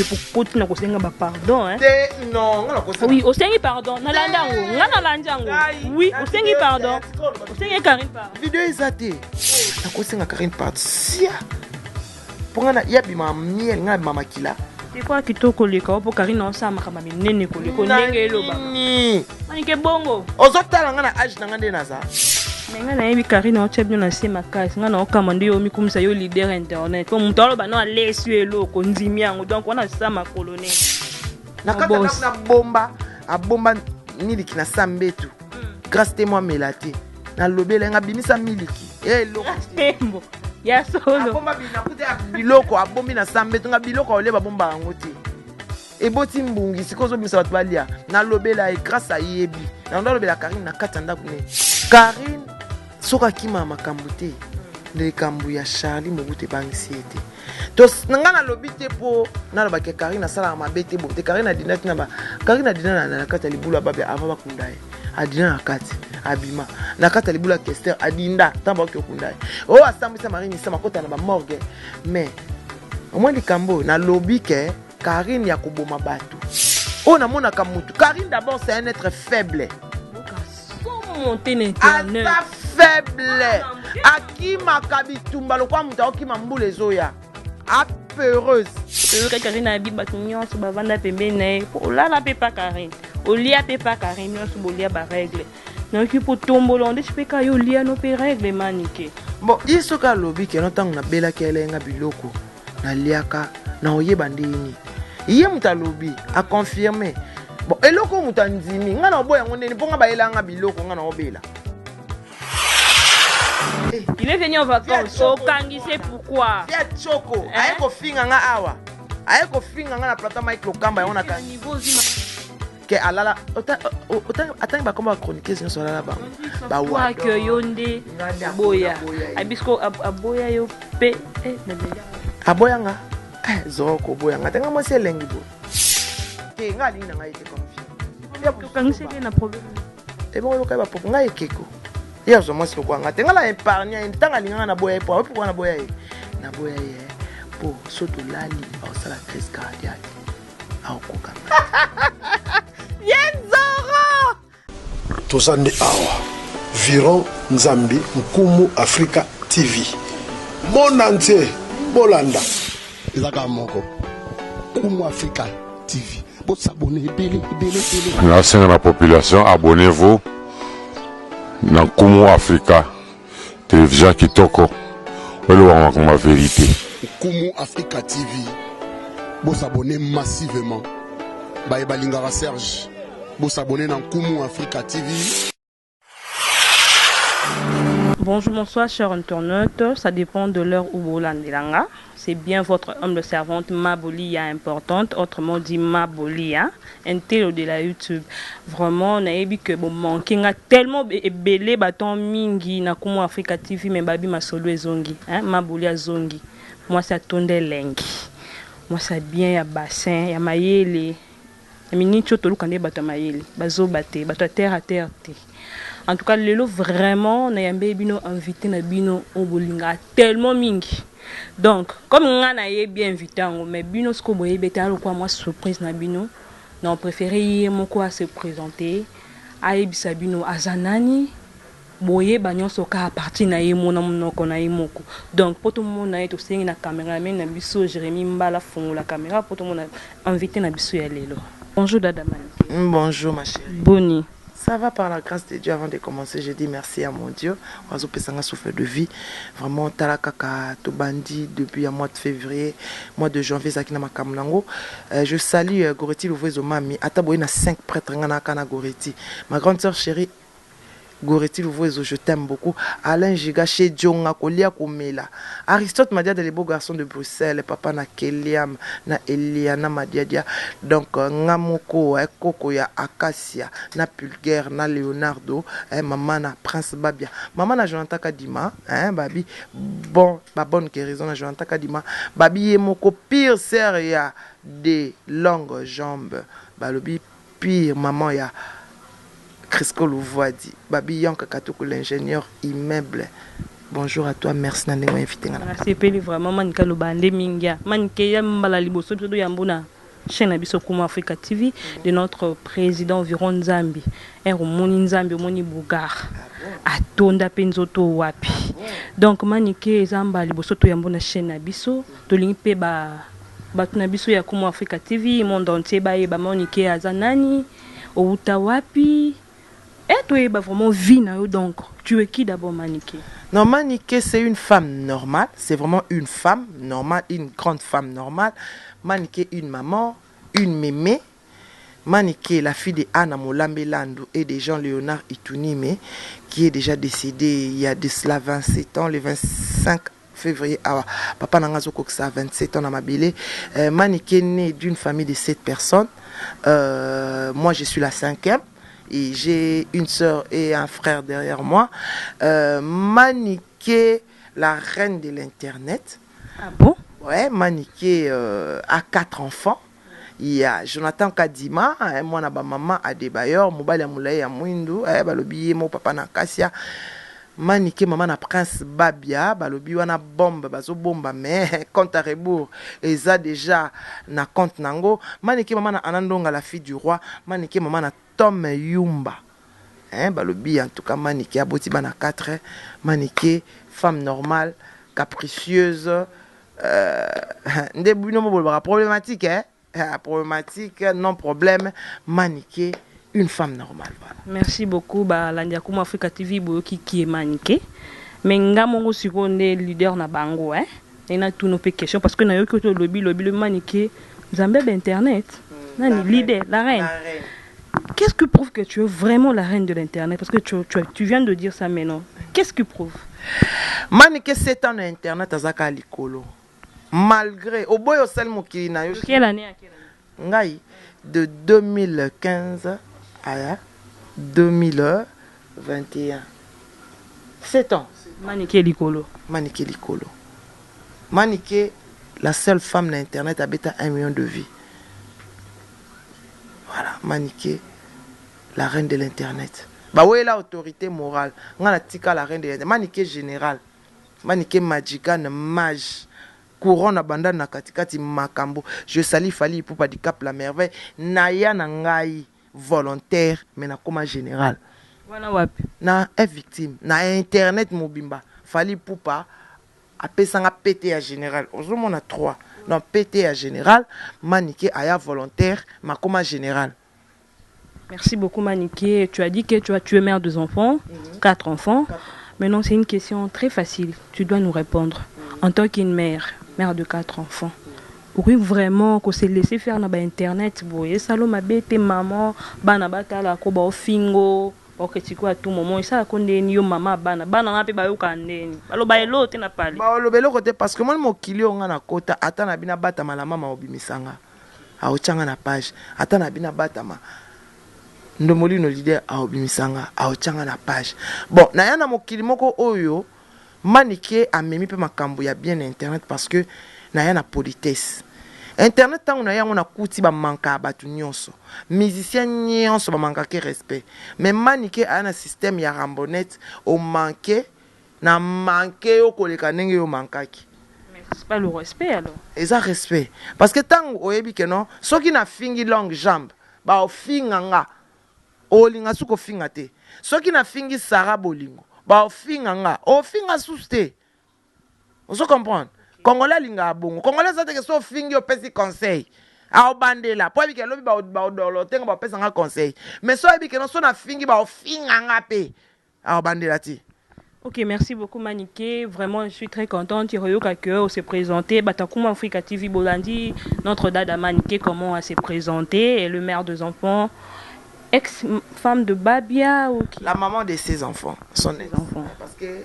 te po koti na kosenga ba pardon hein. Te non, nga na kosenga. Oui, osengi pardon, nalanda yango. Nga nalandi yango. Oui, osengi pardon. Osengi Karine pardon. Video eza te. Nakosenga Karine pardon. Sia. Mpo nga na ye abima miel, nga abima makila. Te kwa kitoko koleka mpo Karine osala makambo ya minene koleka ndenge eloba. Nini? Manike bongo. Ozotala nga na age na nga nde naza. Me nga nayebi Karine otya bino na se makasi nga naokama nde yo omikumisa yo leader internet mpo moto aloba no alesi yo eloko ndimi yango donc wana sa makolo ne Na kati ya ndako na bomba abomba miliki na sa mbetu. Grâce te mwa mela te. Nalobela nga bimisa miliki. Eh eloko. Tembo ya solo. Abomba binakuta ya biloko abombi na sa mbetu nga biloko olie babomba yango te. Eboti mbungi sikoyo ozobimisa bato balia. Nalobela ye grâce ayebi. Na ndo alobela Karine na kati ya ndako ne. Karine soki akima makambo te nde likambo ya Charlie Mobutu ebangisi ye te. To nga nalobi te mpo nalobaki Karine asalaka mabe te boye te. Karine adina tina ba Karine adina na kati ya libulu ya Babia avant bakunda ye. Adina na kati abima na kati ya libulu ya Kester adinda ntango bakoki okunda ye. Oyo asambwisa Marie Misamu akota na ba morgue mais omoi likambo oyo nalobi ke Karine ya koboma bato oyo namonaka mutu. Karine d'abord c'est un être faible. Aza faible, akimaka bitumba lokola moto akokima mbula ezoya, apeureuse. Toyoka Karine abi bato nyonso bavanda pembeni na ye, olala mpe pa Karine, olia mpe pa Karine, nyonso bolia ba règle. Nayoki mpo tombola ndeti mpe ka yo olia no mpe règle Manike. Bon, ye soki alobi keno ntango nabelaki elenga biloko naliaka na oyeba nde nini ye moto alobi aconfirme. Bon, eloko oyo moto andimi nga na oboya yango ndeni mpo nga bayela nga biloko nga na obela. Il est venu en vacances. Okangise pourquoi? Via Choco, aye kofinga nga awa. Aye kofinga nga na plateau Mike Lokamba yango na kangi. Ke alala atangi bakoma ba chroniqueuse nyonso alala bango. Bawa ke yo nde aboya. Abisko aboya yo pe aboya nga. Zoro koboya nga te nga mwasi elengi boye. Te nga alingi na ngai te comme fille. Okangisi ye na problème. Ebongo yoka ba poko ngai ekeko. Ye azwa mwasi lokola nga te nga na épargne ye ntango alingaka na boya ye po awepi na boya ye. Na boya ye po so tolali aosala crise cardiaque aokoka nga. Ye Nzoro! Toza nde awa Viron Nzambi Nkumu Africa TV monde entier bolanda. Eza kaka moko Nkumu Africa TV bo s'abonner ebele ebele ebele. Nasenga na population abonnez-vous na Nkumu Africa Television kitoko oyo elobaka makambo ya verite. Nkumu Africa TV bo s'abonner massivement baye balingaka Serge bo s'abonner na Nkumu Africa TV. Bonjour, bonsoir, chers internautes. Ça dépend de l'heure où vous nga. C'est bien votre humble servante Mabolia importante, autrement dit Mabolia, un télo de la YouTube. Vraiment, nayebi que bon manqué nga tellement ebele baton mingi na Kumu Africa TV mais babi masolo ezongi, hein, Mabolia zongi. Moi ça tonde lengi. Moi ça bien ya bassin, ya mayele. Na minute oyo toluka nde bato ya mayele, bazoba te, bato ya terre à terre te. En tout cas lelo vraiment nayambeli bino invité na bino oyo bolingaka tellement mingi. Donc comme nga nayebi invité yango mais bino sikoyo boyebi ete alokwa mwa surprise na bino, na préféré ye moko a se présenter, ayebisa bino aza nani, boyeba nyonso kaka parti na ye mona monoko na ye moko. Donc po tomona ye tosengi na cameraman na biso Jérémy Mbala fongola caméra po tomona invité na biso ya lelo. Bonjour Dada Manike. Bonjour ma chérie. Boni. Ça va par la grâce de Dieu. Avant de commencer, je dis merci à mon Dieu. Oiseau pesanga souffle de vie. Vraiment, talakaka tobandi depuis le mois de février, mois de janvier, zaki na makambo nango. Je salue Goretti Louvezo Mami. Ata boye na 5 prêtres nga na kana Goretti. Ma grande sœur chérie Goretti Louvezo, je t'aime beaucoup. Alain Giga chez Djonga Kolia Komela. Aristote Madiadia, le beau garçon de Bruxelles, papa na Keliam, na Eliana Madiadia. Donc Ngamoko, Koko ya Acacia, na Pulguer, na Leonardo, maman na Prince Babia. Maman na Jonathan Kadima, hein, babi, bon, ba bonne guérison na Jonathan Kadima. Babi yemoko pire sœur ya des longues jambes. Balobi pire maman ya Crisco Louvoadi, Babi Yanka Katuku l'ingénieur immeuble. Bonjour à toi, merci na ndenge invité nga. Nasepeli vraiment, Manike aloba nde mingi. Manike, ya mbala liboso biso toyambo na chaîne na biso Kuma Africa TV de notre président Viron Nzambi. Ere omoni Nzambi, omoni Bougar atonda mpe nzoto wapi. Donc Manike, eza mbala liboso toyambo na chaîne na biso. Tolingi mpe ba bato na biso ya Kuma Africa TV, monde entier, bayeba Manike aza nani, outa wapi et toyeba vraiment vie na yo. Donc tu es qui d'abord, Manike? Non, Manike, c'est une femme normale. C'est vraiment une femme normale, une grande femme normale. Manike, une maman, une mémé. Manike, la fille de Anna Molambe Landou et de Jean-Léonard Itunime, qui est déjà décédé il y a de cela 27 ans, le 25 février. Ah, papa na nga azokokisa 27 ans na mabele. Manike est née d'une famille de 7 personnes. Moi, je suis la cinquième. Et j'ai une sœur et un frère derrière moi. Manike, la reine de l'Internet. Ah bon? Ouais, Manike a quatre enfants. Il y a Jonathan Kadima, hein, mwana ba maman Adebayor, mobali ya molai ya mwindu, eh, balobi ye mo papa na Kasia. Manike mama na Prince Babia, balobi wana bombe bazobomba, mais compte à rebours eza déjà na compte nango. Manike mama na Anandonga, la fille du roi. Manike mama na Tom Yumba. Hein, balobi en tout cas Manike aboti bana 4. Manike femme normale, capricieuse, nde bino mo bolobaka problématique, hein? Ah, problématique, non problème. Manike, une femme normale, voilà. Merci beaucoup. Balandi ya Kuma Africa TV, boyoki kie Manike. Mais nga moko sikoyo nde leader na bango, hein, ena tuno mpe question, parce que nayoki oto lobi lobi lobi Manike Nzambe ba internet nani leader, la reine. Qu'est-ce qui prouve que tu es vraiment la reine de l'internet? Parce que tu viens de dire ça maintenant, qu'est-ce qui prouve? Manike, 7 ans na internet, azaka likolo malgré oboyi osali mokili na yo. De quelle année à quelle année? Ngai de 2015 à 2021, 7 ans. Manike likolo. Manike likolo. Manike, la seule femme na internet abeta 1 million de vues. Voilà, Manike, la reine de l'internet. Bawela autorité morale, nga natika la reine de l'internet, Manike général, Manike Magican mage courant na banda na katikati makambo. Je sali Fally Ipupa du Cap la Merveille. Naya na ngai volontaire, mais nakoma général. Wana wapi? Na F Victime na internet mobimba. Fally Ipupa apesanga pete ya général. Ozomona 3, donc pete ya général. Manike aya volontaire, makoma général. Merci beaucoup, Manike. Tu as dit que tu es mère deux enfants, quatre enfants. Maintenant, c'est une question très facile. Tu dois nous répondre. En tant qu'une mère, mère de quatre enfants, oui, vraiment, qu'on s'est laissé faire dans internet, boye, salo mabe te, maman, bana batala ko ba ofingo, okritiko à tout moment. Et ça, ndeni yo mama bana, bana na pe ba yoka ndeni. Baloba elo te na pale. Baloba eloko te, parce que moi mokili oyo nga na kota, ata na bino abatama na mama obimisanga, aotianga na page. Ata na bino abatama ndomolino leader, aobimisanga, aotianga na page. Bon, naya na mokili moko oyo Manike amemi mpe makambo ya bien na internet, parce que naya na politesse. Internet, ntango na yango nakuti bamanka ya bato nyonso, musicien nyonso bamankaki respect, mais Manike aya na système ya rambonete. Omanke na manke yo koleka ndenge yo mankaki. Mais c'est pas le respect alors. Eza respect, parce que ntango oyebi ke non, soki nafingi Longue Jambe, baofinga nga, olinga suki ofinga te. Soki nafingi Sara Bolingo, baofinga nga, ofinga susu te. Ozo comprendre? Congolais alingaka bongo. Congolais eza teke so ofingi, opesi conseil, aobandela po ayebi ke alobi baodolo te, nga baopesa nga conseil. Mais so oyebi ke no, so nafingi, baofinga nga mpe, aobandela te. Ok, merci beaucoup, Manike. Vraiment, je suis très contente. Yoka que s'est présenté. Batakuma Africa TV Bolandi, notre dada Manike, comment elle s'est présentée. Et le mère des enfants, ex-femme de Babia ou qui? La maman de ses enfants, son ex. Enfants. Parce que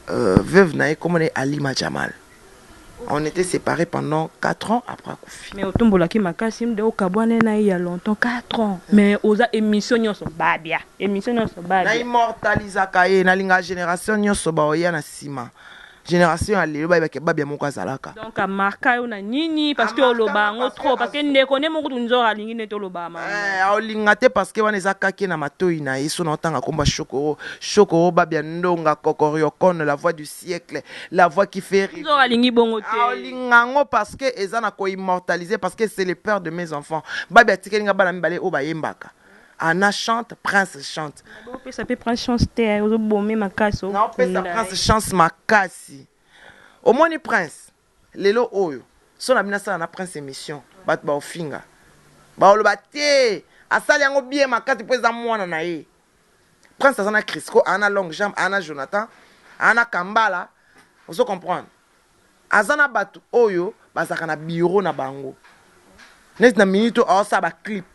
veuve na ye, comme on est Alima Jamal. On était séparés pendant 4 ans après akufi. Mais otombolaki makasi nde okabwana na ye il y a longtemps, 4 ans. Mais oza émission nyonso Babia. Émission nyonso Na Babia. Immortalisaka ye, nalinga génération nyonso baoya na nsima. Génération ya lelo bayebake Babia moko azalaka. Donc amarka yo na nini? Parce que oloba yango trop, parce que ndeko nde moko nzor alingi nde toloba ma. Eh, aolinga te parce que wana eza kake na matoi na ye. So na otanga komba Shokoro, Shokoro Babia Ndonga Kokoriokone, la voix du siècle, la voix qui fait rêver. Nzor alingi bongo te. Aolinga yango parce que eza na koimmortaliser, parce que c'est le père de mes enfants. Babia atikeli nga bana mibale oyo bayembaka. Anna chante, Prince chante. Opesa mpe Prince chance te, ozobome makasi. Naopesa Prince chance makasi. Omoni Prince lelo oyo, so na bino asala na Prince émission, bato baofinga, baoloba te. Asali yango bien makasi mpo eza mwana na ye. Prince aza na Crisco, aa na Longue Jambe, aa na Jonathan, aa na Kambala, ozo comprendre? Aza na bato oyo bazalaka na bureau na bango. Neti na minute oyo aosala baclip,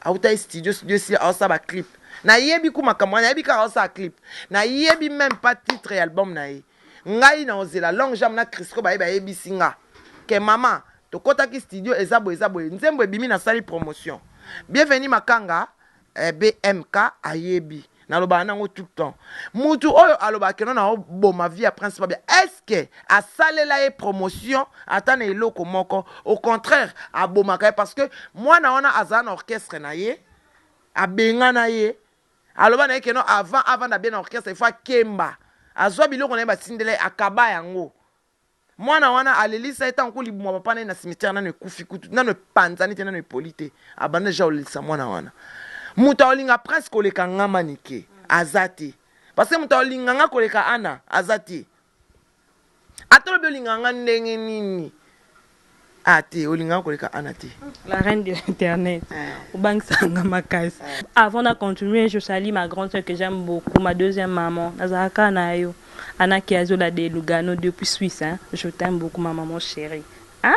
auta ye studio, studio esili, aosala baclip. Nayebi ku makambo wana, nayebi kaka aosala clip, nayebi même pas titre ya album na ye. Ngai na ozela Longue Jambe na Crisco baye bayebisi nga ke mama, tokɔtaki studio, eza boye, eza boye, nzembo ebimi, nasali promotion. Bienvenu Makanga, eh, BMK ayebi nalobaka nango tout le temps. Mutu oyo alobaka keno na oboma vie ya Prince Babia, est ce que asalela ye promotion ata na eloko moko? Au contraire, abomaka ye, parce que mwana wana azala na orchestre na ye, abengana ye, aloba na ye keno avant avanda bien na orchestre, il faut akemba, azwa biloko na ye, batindela ye, akaba yango. Mwana wana alelisa ye ntango kolibuma papa na ye na cimetière, nano ekufi kutu, nano epanzani te, nano epoli te, abanda deja kolelisa mwana wana. Moto aolinga Prince koleka nga Manike aza te, parce que moto aolinga nga koleka Ana aza te. Ata olobi olinga nga ndenge nini, a te, olingaka koleka Ana te. La reine de l'internet, obangisanga makasi. Avant de continuer, je salue ma grande sœur que j'aime beaucoup, ma deuxième maman, nazalaka na yo, Anna Kiazola de Lugano depuis Suisse, hein. Je t'aime beaucoup, ma maman chérie, hein.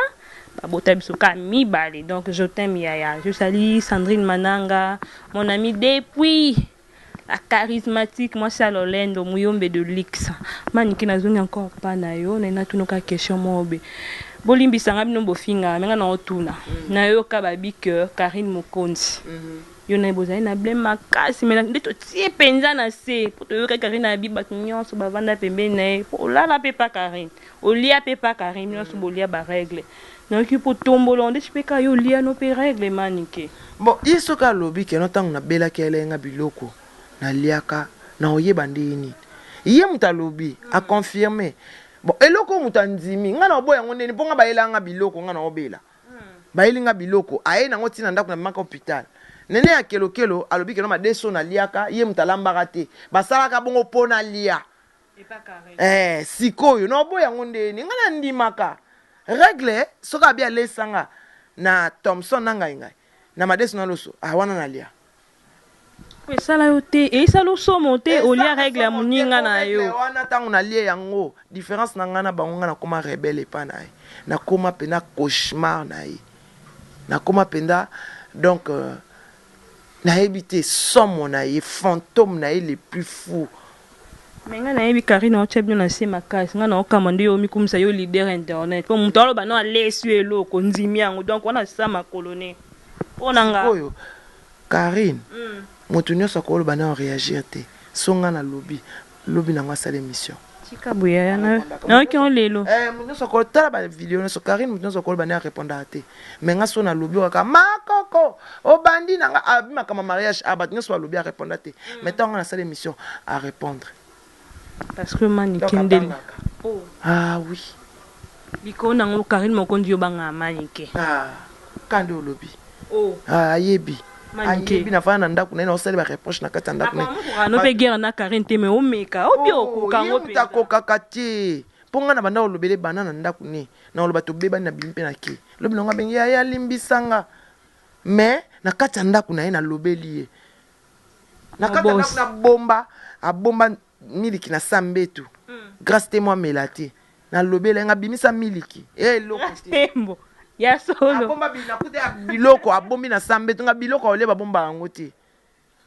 Babota biso ka mibale, donc je t'aime yaya. Je salue Sandrine Mananga, mon amie depuis la charismatique, mwasi ya lolendo, muyombe de luxe. Maniki, nazongi encore pa na yo, naye natunoka question moko be. Bolimbisanga bino bofingaka me, nga na otuna. Nayoka babi ke Karine Mokonzi, yo na ye bozali na blème makasi, me nde totie mpenza na se po toyoka Karine abi bato nyonso bavanda pembeni na ye, po olala mpe pa Karine, olia mpe pa Karine, nyonso bolia barègle. Nayoki mpo tombola nde mpe ka yo olia no mpe règle, Manike. Bon, ye soki alobi keno ntango nabelaki ayelenga biloko naliaka, na oyeba nde ye nini. Ye moto alobi, aconfirme. Bon, eloko oyo moto andimi, ngai na oboya yango ndeni? Mpo ngai bayelanga nga biloko, ngai na obela, bayeli nga biloko, aye nango ntina ndako na bimaka hôpital. Nene ya kelokelo alobi keno madeso naliaka, ye moto alambaka te, basalaka bongo mpo nalia. Eh, sikoyo na oboya yango ndeni? Ngai nandimaka règle. Soki abi alesanga na Thomson na ngai, ngai na madeso na loso, ah, wana nalia. Esala yo te, eyesala osomo te olia règle ya moninga na yo. Wana ntango nalie yango, différence na ngai na bango, ngai nakóma rebelle epa na ye, nakóma mpenza cauchemar na ye, nakóma mpenza, donc nayebi te, somo na ye, fantôme na ye le plus fou. Me ngai nayebi Karine aotya bino na se makasi. Ngai naokama nde yo omikumisa, yo leader internet, po moto aloba no alesi yo eloko, ndimi yango, donc wana sa makolo ne mpo na nga. Oyo Karine, moto nyonso akoloba na réagir te. So ngai nalobi, lobi nango asala émission. Tika boye yaya, nayoki yango lelo. Eh, moto nyonso akotala bavideo nyonso Karine, moto nyonso akoloba nde arépondaka te. Me nga so nalobi, kaka makoko obandi na nga abi makambo mariage, a bato nyonso balobi, arépondre te. Mais ntango nga nasala émission, arépondre. Parce que Manike nde Ah oui. Likolo nango Karine Mokonzi, yo bangaka Manike. Ah, ka nde olobi. Oh. Ah, ayebi. Ayebi nafanda na ndako na ye, naosali bareproche na kati ya ndako na ye. No mpe guerre na Karine te, me omeka obi okoka yango. Ye moto akokaka te, mpo ngai na banda kolobela ebanda na ndako ne, na koloba tobebani, na bimi mpe na ke lobi nango, abengi ye, alimbisanga. Mais na kati ya ndako na ye, nalobeli ye na kati ya ndako, nabomba, abomba miliki na sa mbetu, Grâce te mo amela te, nalobela ye nga abimisa miliki e eloko te. Ya solo. Abomba nakuta ya biloko, abombi na sa mbetu nga biloko aolia, babomba yango te,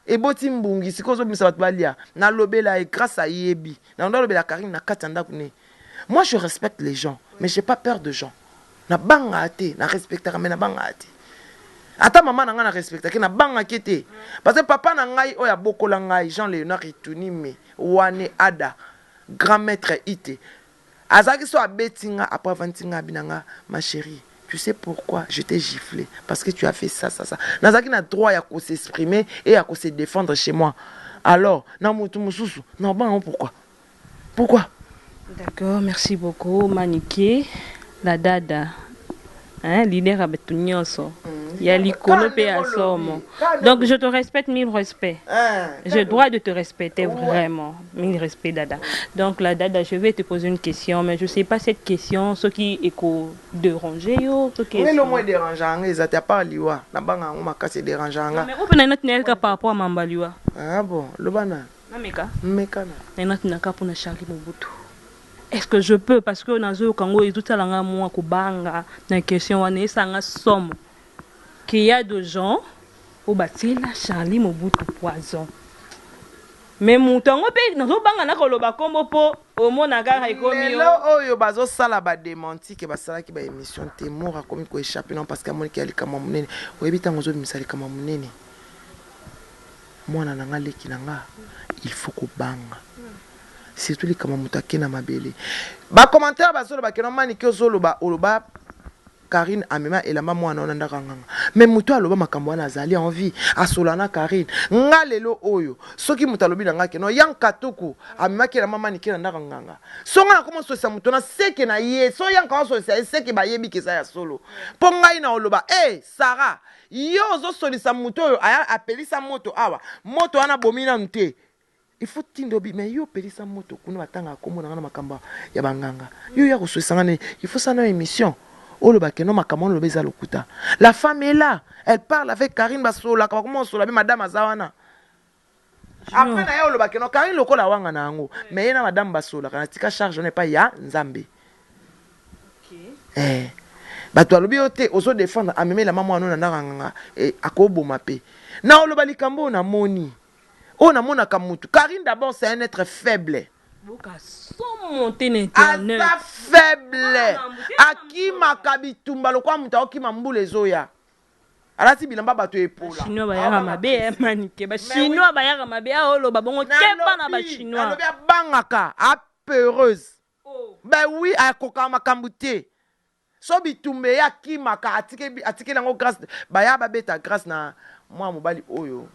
eboti mbungi. Sikoyo ozobimisa bato balia. Nalobela ye, Grâce ayebi na ndo alobela Karine na kati ya ndako ne. Moi, je respecte les gens, mais j'ai pas peur de gens. Nabangaka te, na respectaka, mais nabangaka te. Ata mama na ngai na respectaki, nabangaki te, parce que papa na ngai oyo abokola ngai, Jean Léonard Itunime wane, ada grand maître ite. Azalaki so abeti nga, après avandisi nga, abi na nga: "Ma chérie, tu sais pourquoi je t'ai giflé? Parce que tu as fait ça, ça, ça." Nazalaki na droit ya ko s'exprimer et ya ko se défendre chez moi. Alors na motu mosusu na bango, pourquoi, pourquoi? D'accord, merci beaucoup, Manike la dada, hein, leader ya bato nyonso ya likolo mpe ya somo. Donc je te respecte, mille respect. J'ai droit de te respecter vraiment. Mille respect, Dada. Donc la Dada, je vais te poser une question, mais je sais pas cette question, ce qui est déranger yo, ce qui est mo dérange nga eza te, à part liwa. Nabanga yango makasi, edérange nga. Mais ope na ntina par rapport à mamba liwa. Ah bon, loba na. Nameka. Meka na. Natinaka mpona Charlie Mobutu. Est-ce que je peux? Parce que nazoyoka yango, ezotalanga mwa kobanga na question wana, esanga somo qu'il y a de gens oyo batiela Charlie Mobutu poison, mais moto yango mpe nazobanga na koloba nkombo mpo omona kaka ekomi. Lelo oyo bazosala badémenti ke basalaki baémission te. Mor akomi koéchappe non, parce que amoniki ya likambo ya monene. Oyebi, ntango ozobimisa likambo ya monene, mwana na nga, leki na nga, il faut kobanga, surtout likambo moto ake na mabele. Bacommentaire bazoloba keno Maniki ozoloba, oloba Karine amema elamba mwana wana ndako nganga, mais moto aloba makambo wana azali en vie, asola na Karine. Nga lelo oyo, soki moto alobi na nga keno Yanka Tuku amemaki elamba Maniki na ndako nganga, so nga nakoma osolisa moto na seke na ye, so Yanka osolisa ye, seke bayebi ke eza ya solo. Mpo ngai na oloba e Sara, yo ozosolisa moto oyo aya apelisa moto awa, moto wana bomi nanu te, il faut tinda obi. Mais yo opelisa moto kuna, batangaka kombo na nga na makambo ya banganga, yo ya kosolisa nga nini? Il faut sana émission oloba keno makambo wana oloba eza lokuta. La femme est là, elle parle avec Karine, basololaka, bakoma osola be madame aza wana. Après na ye oloba keno Karine lokola wanga na yango, mais ye na madame basololaka. Natika charge wana epai ya Nzambe. Eh. Bato alobi yo te ozodefendre amemela mwana oyo na ndako nganga, eh, akoboma mpe na oloba likambo oyo namoni, oyo namonaka mutu. Karine d'abord, c'est un être faible. Aza faible, akimaka bitumba lokwa moto aokima mbula ezoya, alati bilamba bato epola. Chinois bayaka mabe, Manike, bachinois bayaka mabe. Awa oloba bongo, keba na bachinois. Alobi abangaka, apeureuse. Ben oui, akokaka makambo te. So bitumba eye, akimaka, atikeli yango Grâce. Baya babeta Grâce na mwana mobali oyo,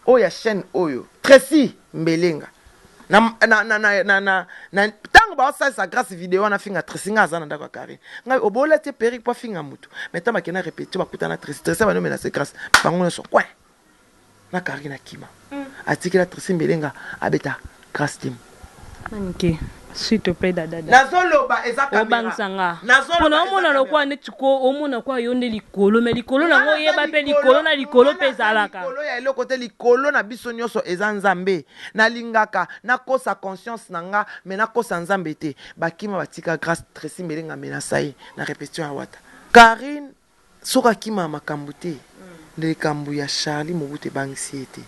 oyo ya chaîne oyo, Tracy Mbelenga. Na ntango baosalisa Grâce video wana, finga Tracy, ngai aza na ndako ya Karine, ngai obola tie perruque mpo afinga motu. Mais ntango bakenda répétition, bakutana Tracy, Tracy banomela se Grâce, bango nyonso coin na Karine, akima, atikela Tracy Mbelenga abeta Grâce Temo. Manike, s'il te plaît, dada. Nazoloba eza. Obangisanga mpona omona lokwa neti ko omona kwa yo nde likolo, mais likolo nango oyeba mpe likolo na likolo mpe ezalaka. Likolo ya eloko te. Likolo na biso nyonso eza Nzambe. Nalingaka nakosa conscience na nga, mais nakosa Nzambe te. Bakima, batika Grâce, Tracy Mbelenga menasa ye na répétition ya Wata. Karine soki akimaka makambo te, nde likambo ya Charlie Mobutu ebangisi ye te.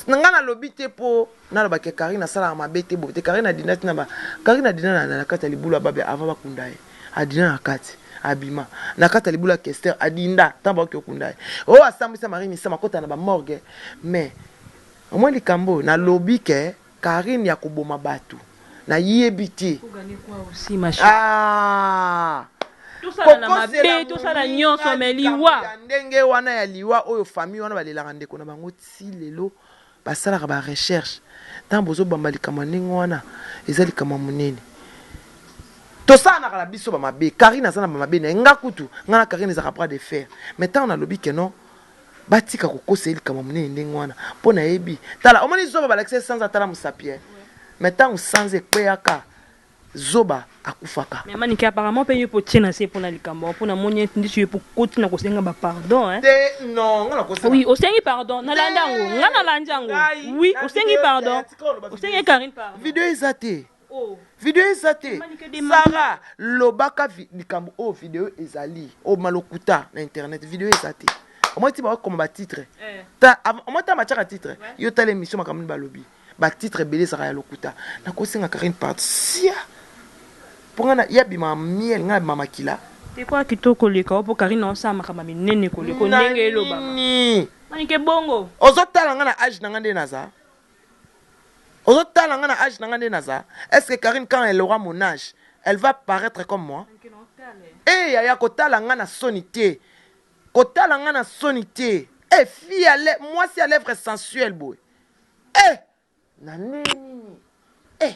Nga nalobi te mpo nalobaki Karine asalaka mabe te, boye te. Karine adinda tina ba Karine adinda na kati ya libulu ya babe avant bakunda ye, adinda na kati, abima na kati ya libulu ya Kester, adinda ntango bakoki okunda ye. Oyo asambwisa Marie Misama, akota na bamorgue. Mais omoi likambo oyo nalobi ke Karine ya koboma bato, nayebi te. Ah! Tosala na mabe, tosala nyonso, mais liwa ya ndenge wana ya liwa oyo, famille wana balelaka ndeko na bango ti lelo, basalaka barecherche. Ntango bozobamba likambo ya ndenge wana, eza likambo ya monene. Tosalanaka na biso bamabe. Karine aza na bamabe na ye. Nga kutu, nga na Karine ezalaka bras de fer, mais ntango nalobi ke non, batika kokosa ye likambo ya monene ndenge wana, mpo nayebi. Tala, omoni zoba, balakisa ye sanza, tala mosapi, mais ntango sanza ekweyaka, zoba akufaka. Mais Manike, apparemment mpe yo mpo tie na se mpona likambo, mpona moni ete ndeti yo mpo koti na kosenga bapardon. Te, non, nga nakosenga. Oui, osengi pardon, nalandi yango, nga nalandi yango. Oui, osengi pardon, osengi Karine pardon. Video eza te. Video eza te, Sara. Lobaka likambo oyo, video ezali obima lokuta na internet. Video eza te. Omoi ti bakokoma batitre, omoi ta batiaka titre. Yo tala émission, makambo nini balobi, batitre ebele ezalaka ya lokuta. Nakosenga Karine pardon sia mpo nga ye abimaka miel, ngai nabima makila. Te kwa kitoko koleka o, mpo Karine aosala makambo minene koleka ndenge elobaka. Nini? Manike, bongo. Ozotala nga na age na nga nde naza. Ozotala nga na age na nga nde naza. Est ce que Carine, quand elle aura mon âge, elle va paraître comme moi? Eh yaya, kotala nga na soni te, kotala nga na soni te. Eh, fille ya mwasi ya lèvre sensuelle boye, eh, na nde nini? Eh,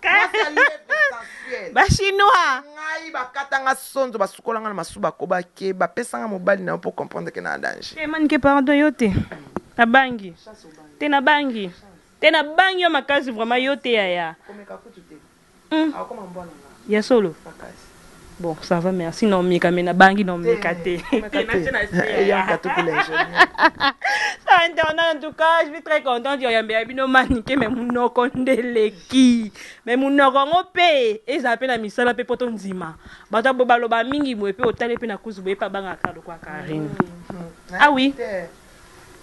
mwasi ya lèvre sensuelle. Bachinois. Ngai bakatanga sonzo, basukolanga na masuba, kobake bapesanga mobali na yo mpo comprendre ke na danger. Te, Manike, pardon, yo te, nabangi te, nabangi te, nabangi yo makasi vraiment, yo te yaya. Komeka kutu te. Akoma mbwana nga. Ya solo? Makasi. Bon, ça va, merci. Naomeka, me nabangi, naomeka te. Yanka tukula ingénieur. Internet, en tout cas, je suis très contente yoyambela bino Manike, me munoko ndeleki, me munoko yango mpe ezala mpe na misala mpe po tondima bato bo baloba mingi boye mpe otali mpe na kuzu boye mpe abangaka lokwa Karine. Ah oui.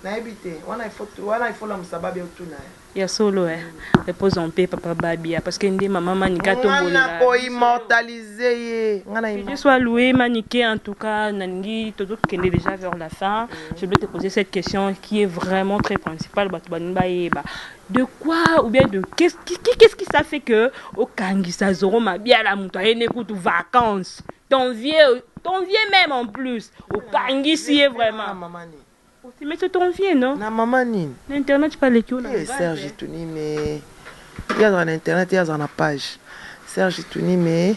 Nayebi te wana, il faut wana, il faut lamusa babi otuna ye. Ya solo, eh. Repose en paix, papa Babia, parce que nde mama Manika. Nga na tombolela. Koimmortaliser ye, nga na Que Dieu soit loué, Manike. En tout cas, nalingi, tozokende déjà vers la fin. Je voulais te poser cette question qui est vraiment très principale. Bato balingi bayeba. De quoi ou bien de qu'est-ce qui ça fait que okangisa Zoro Mabiala, moto ayene kutu vacances? Ton vieux, ton vieux même en plus. Okangisi ye Na vraiment. mama nini? Mais c'est ton vieux, non? Na mama nini? Na internet paleki yo na Eh, Serge Tunime, ye azala na internet, ye azala na page Serge Tunime,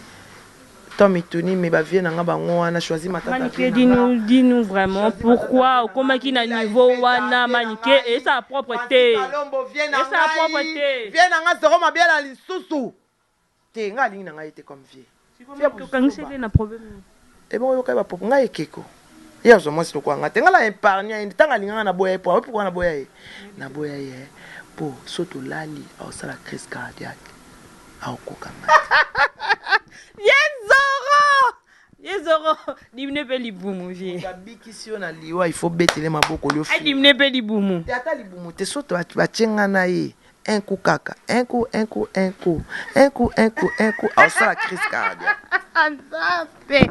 Tom Itunime, bavieux na nga bango wana, Choisi Matata. Manike, dis-nous, dis-nous vraiment pourquoi okomaki na niveau wana, Manike, et sa propreté. Eza Eza propre te. Vieux na nga Zoro Mabiala lisusu te, nga alingi na ngai te comme vieux. Okangiseli na problème. Ebongo yoka ye bapopo ngai ekeko, ye azwa mwasi lokola nga te. Ngai na épargne ye ntango alinganga, naboya ye. Po awe pourquoi naboya ye? Naboya ye po so tolali, aosala crise cardiaque, aokoka nga. Ye Zoro, ye Zoro, dimine mpe libumu, vieux. Abikisi yo na liwa, il faut betele maboko lio. Adimine mpe libumu. Te, ata libumu te, so batie nga na ye un coup kaka, un coup, un coup, un coup, un coup, un coup, un coup, aosala crise cardiaque. Nzambe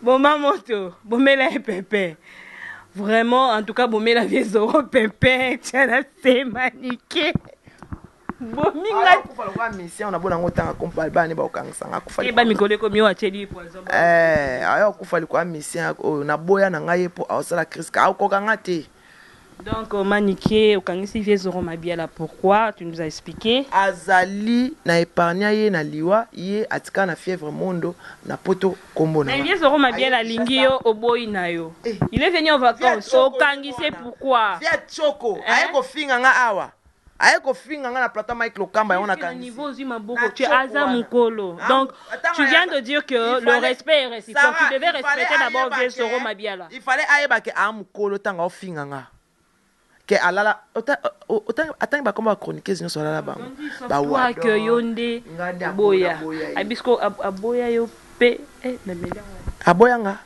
boma moto, bomela ye pepe vraiment. En tout cas, bomela vieux Zoro pepe, tia na se. Manike, bominga. Akufa lokola mission na bona yango ntanga kompa bani baokangisanga akufa. Eba mikolo ekomi oyo atieli poison. Eh, aya okufa likoya mission oyo naboya na ngai ye mpo aosala crise, aokoka nga te. Donc Manike, okangisi vieux Zoro Mabiala pourquoi? Tu nous as expliqué. Azali na épargne ye na liwa, ye atikala na fièvre mondo na poto kombo na Mais nga. vieux Zoro Mabiala alingi yo, oboyi na yo. Eh. Il est venu en vacances, okangisi pourquoi? Vieux Choko. Hein? Aye kofinga nga awa, aye kofinga nga na plateau Mike Lokamba, yango Na nakangisi. niveau ozwi maboko, Na tu choko aza wana. mokolo. Ah, Donc attends, tu viens de dire que il le respect est réciproque. Sarah, Tu devais il fallait respecter d'abord ayeba vieux Zoro Mabiala. Il fallait ayeba ke aa mokolo ntango aofinga nga ke alala atangi bakombo ba chroniqueuse nyonso, alala bango. Toi que yo nde Nga nde aboya. aboya ye. Abisko aboya yo mpe, eh, nameli yango. Aboyanga,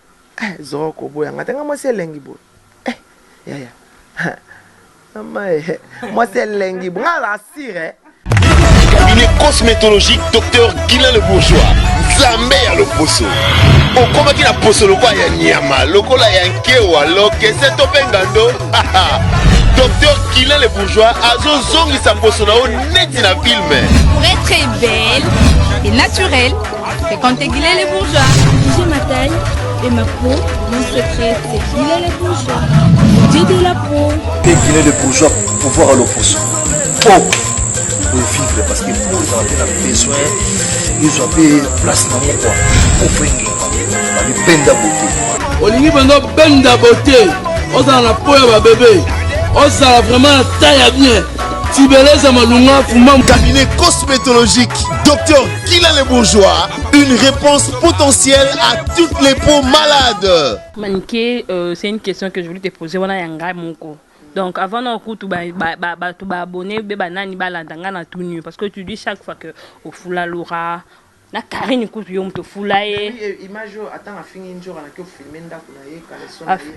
eh, Zoro koboyanga te, nga mwasi elengi boye, eh, yaya, mama, eh, mwasi elengi boye, nga azala sire. Cabinet cosmétologique Docteur Guilain Le Bourgeois, Nzambe ya loposo. Okomaki na poso lokola ya nyama, lokola ya nkewa, lokese to mpe ngando, Docteur Guilain Le Bourgeois azozongisa poso na yo neti na film. Pour être belle et naturelle, fréquentez Guilain les Bourgeois. J'ai ma taille et ma peau. Mon secret, c'est Guilain les Bourgeois. Dieu de la peau. Mpe Guilain le Bourgeois, pouvoir ya loposo po ovivre, parce que po ezala mpe na besoin ezwa mpe place nango kua po fo engenga babibenda beauté. Olingi mpenza obenda beauté, ozala na po ya babebe, ozala vraiment na taille ya bien, tibeleza malunga fuma. Cabinet cosmétologique Docteur Guilain Le Bourgeois, une réponse potentielle à toutes les peaux malades. Manike, c'est une question que je voulais te poser wana ya ngai moko. Donc avant na okutu bato baabonné be banani balanda ngai na tout nu, parce que tu dis chaque fois que ofula Laura na Karine, kutu yo moto ofula ye. Image oyo atanga afingi nzoka naki ofilme ndako na ye, caleçon na ye,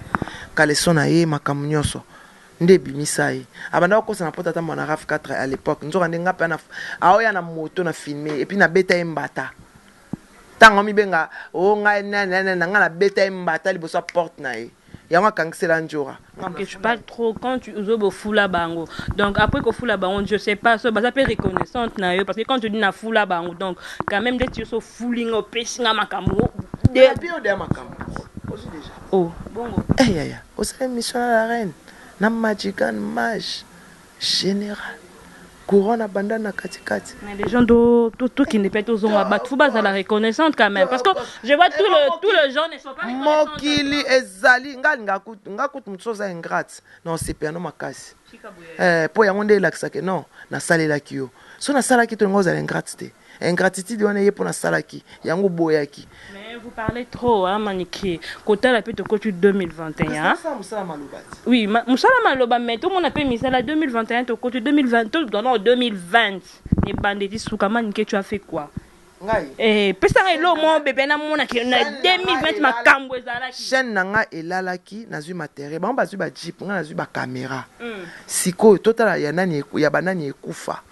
caleçon na ye, makambo nyonso nde ebimisa ye. Abanda kokosa na poto, ata mwana RAV 4 à l'époque, nzoka nde nga mpe aoya na moto na filme, et puis nabeta ye mbata ntango mibenga o ngai nani na ngai, nabeta ye mbata liboso ya porte na ye. Yango akangisela njora. Ok, tu parles trop quand tu ozo bofula bango. Donc après kofula bango, je sais pas, so baza pe reconnaissante na yo parce que quand tu dis na fula bango, donc quand même ndeti yo so fuli nga opesi nga makambo de Bien odeya makambo. Ozwi déjà. Oh, bongo. Eh yaya, osala émission na la reine, na Magigan Mage Général. Courant na banda na katikati. Mais les gens do to tokende pe tozonga bato faut bazala reconnaissante quand même parce que je vois tout le tout le gens ne sont pas reconnaissants. Mokili ezali nga alinga kutu nga kutu moto oza ingrate na osepela no makasi eh, po yango nde elakisaka non nasalelaki yo so nasalaki to nga ozala ingrate te. Ingratitude wana eye po nasalaki yango oboyaki. Mais vous parlez trop hein Manike. Kotala pe tokoti 2021. Kasi mosala maloba ti. Oui, mosala maloba mais tomona pe misala 2021 tokoti 2020 to non 2020. Ebandeli suka Manike tu as fait quoi? Ngai. Eh, pesa ngai eloko moko bebe namona ke na 2020 makambo ezalaki. Chaîne na ngai elalaki, nazwi matériel. Bango bazwi ba jeep, ngai nazwi ba camera. Sikoyo totala ya nani ya ba nani ekufa.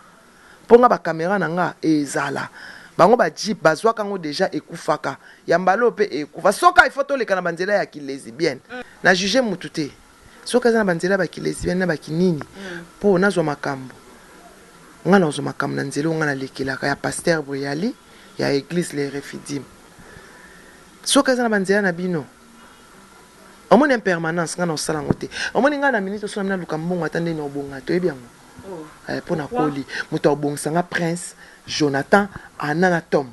Po nga ba camera na nga ezala bango ba jeep bazuaka ngo dejà ekufaka ya mbala oyo pe ekufa soka il faut toleka na ba nzela ya ki lesibienne na juge mutu te soki aza na ba nzela ya ba ki lesibienne na ba ki nini po nazua makambu nga nakozua makambu na nzela oyo nga nalekelaka ya pasteur Breyali ya eglise le refidim soki aza na ba nzela na bino omoni impermanence nga nakosala ngo te omoni nga na minute oyo soki naluka mbongo ata nde nakobonga te oyebi yango Eh, mpo nakoli moto akobongisa nga prince jonathan ana na tom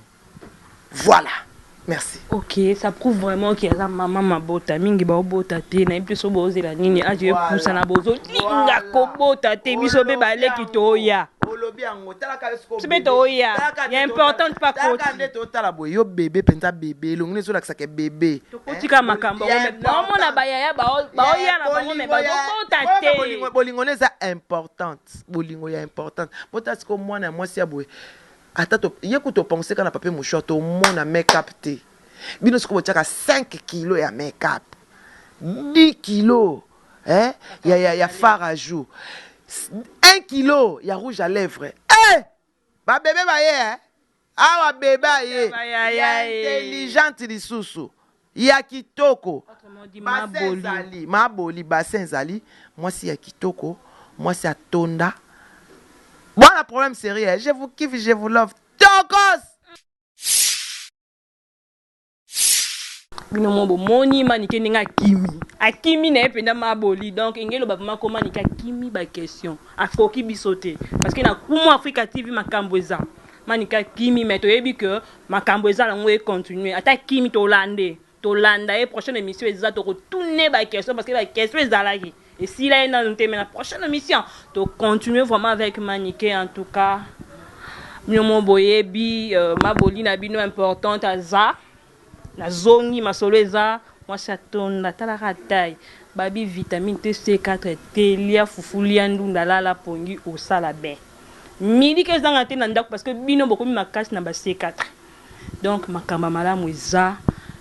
voilà merci. Ok, ça prouve vraiment qu'il aza mama mabota mingi baobota te nayebi te so bozela nini age epusana bozolinga kobota te biso mpe baleki toya olobi yango talaka yo sikoyo biso mpe toya ya importante pa koti nde totala boye yo bebe mpenza bebe elongi nde ezolakisaka bebe tokotika makambo yango naomona bayaya baoya na bango me bazobota te bolingo nde eza importante bolingo ya importante bota sikoyo mwana ya mwasi ya boye ata ye kutu opense kaka na papier mouchoir tomona make up te bino sikoyo botiaka 5 kilo ya make up 10 kilo eh, ya, ya, ya fard à jour 1 kilo ya rouge à lèvres eh! babebe baye eh? Awa bebe aye ya intelligente lisusu ya kitoko bassin ezali maboli bassin ezali mwasi ya kitoko mwasi atonda bwana problème sérieux je vous kiffe je vous love tokos. Bino mo bomoni Manike ndenge akimi akimi na ye mpenza maboli donc enge eloba vraiment ko Manike akimi ba question akoki biso te parce que na Kumu Africa TV makambo eza Manike akimi mais toyebi que makambo eza nango e continuer ata akimi tolande tolanda ye prochaine émission eza tokotune ba question parce que ba question ezalaki esila ye nanu te mais na prochaine émission to continuer vraiment avec Manike en tout cas bino mo boyebi euh, maboli na bino importante aza nazongi masolo eza mwasi atonda talaka taille babi vitamine te C4 te lia fufu lia ndunda lala pongi osala bien miliki ezanga te na ndako parce que bino bokomi makasi na ba C4 Donc makambo ya malamu eza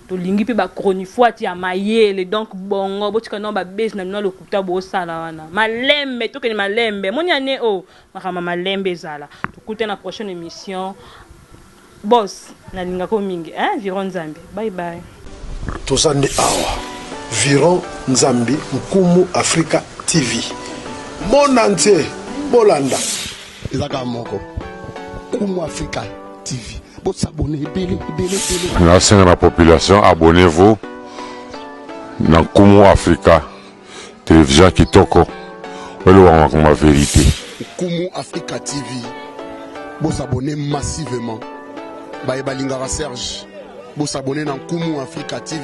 tolingi pe ba chronifuati ya mayele donc bongo botika nao ba buzz na bino ya lokuta bosala wana malembe tokende malembe moni annee oyo makambo ya malembe ezala tokutani na prochaine emission boss nalingako mingi hein viron nzambe bye bye. Toza nde awa Viron Nzambi Nkumu Africa TV monde entier bolanda. Eza kaka moko Nkumu Africa TV bo s'abonner ebele ebele ebele. Nasenga na population abonnez vous na Nkumu Africa television kitoko oyo elobaka makambo ya verite. Nkumu Africa TV bo s'abonner massivement baye balingaka Serge bo s'abonner na Nkumu Africa TV.